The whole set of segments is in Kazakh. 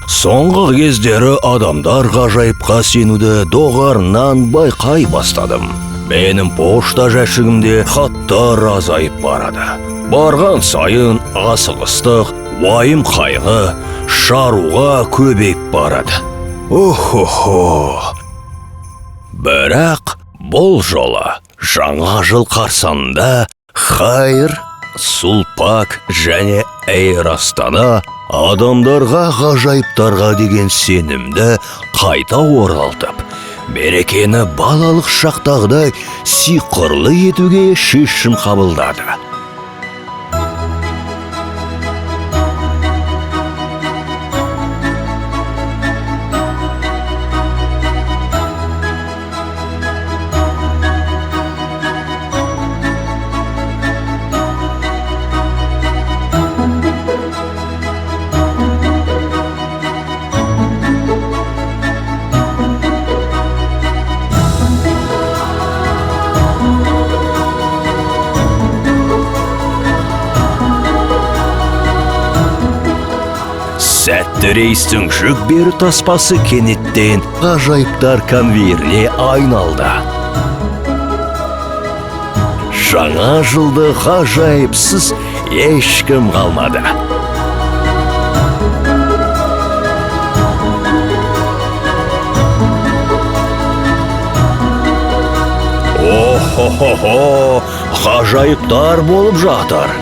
Соңғы кездері адамдар ғажайыпқа сенуді доғарынан байқай бастадым. Менің пошта жәшігімде хаттар азайып барады. Барған сайын асығыстық, уайым қайғы, шаруға көбейіп барады. Охо-хо! Бірақ бұл жолы жаңа жыл қарсаңында Хайр, Сулпак және Эйр Астана адамдарға ғажайыптарға деген сенімді қайта оралтып, мерекені балалық шақтағыдай сиқырлы етуге шешім қабылдады. Сәтті рейстің жүк беру таспасы кенеттен ғажайыптар конвейеріне айналды. Жаңа жылды ғажайыпсыз ешкім қалмады. О-хо-хо-хо, ғажайыптар болып жатыр.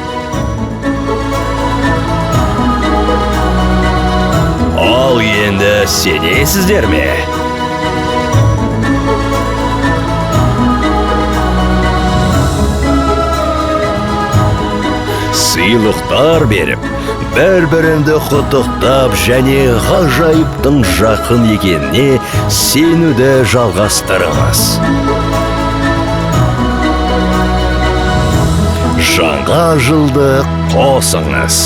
Ал енді сенесіздер ме? Сыйлықтар беріп, бір-біріңді құттықтап және ғажайыптың жақын екеніне сенуді жалғастырыңыз. Жаңа жылды қосыңыз.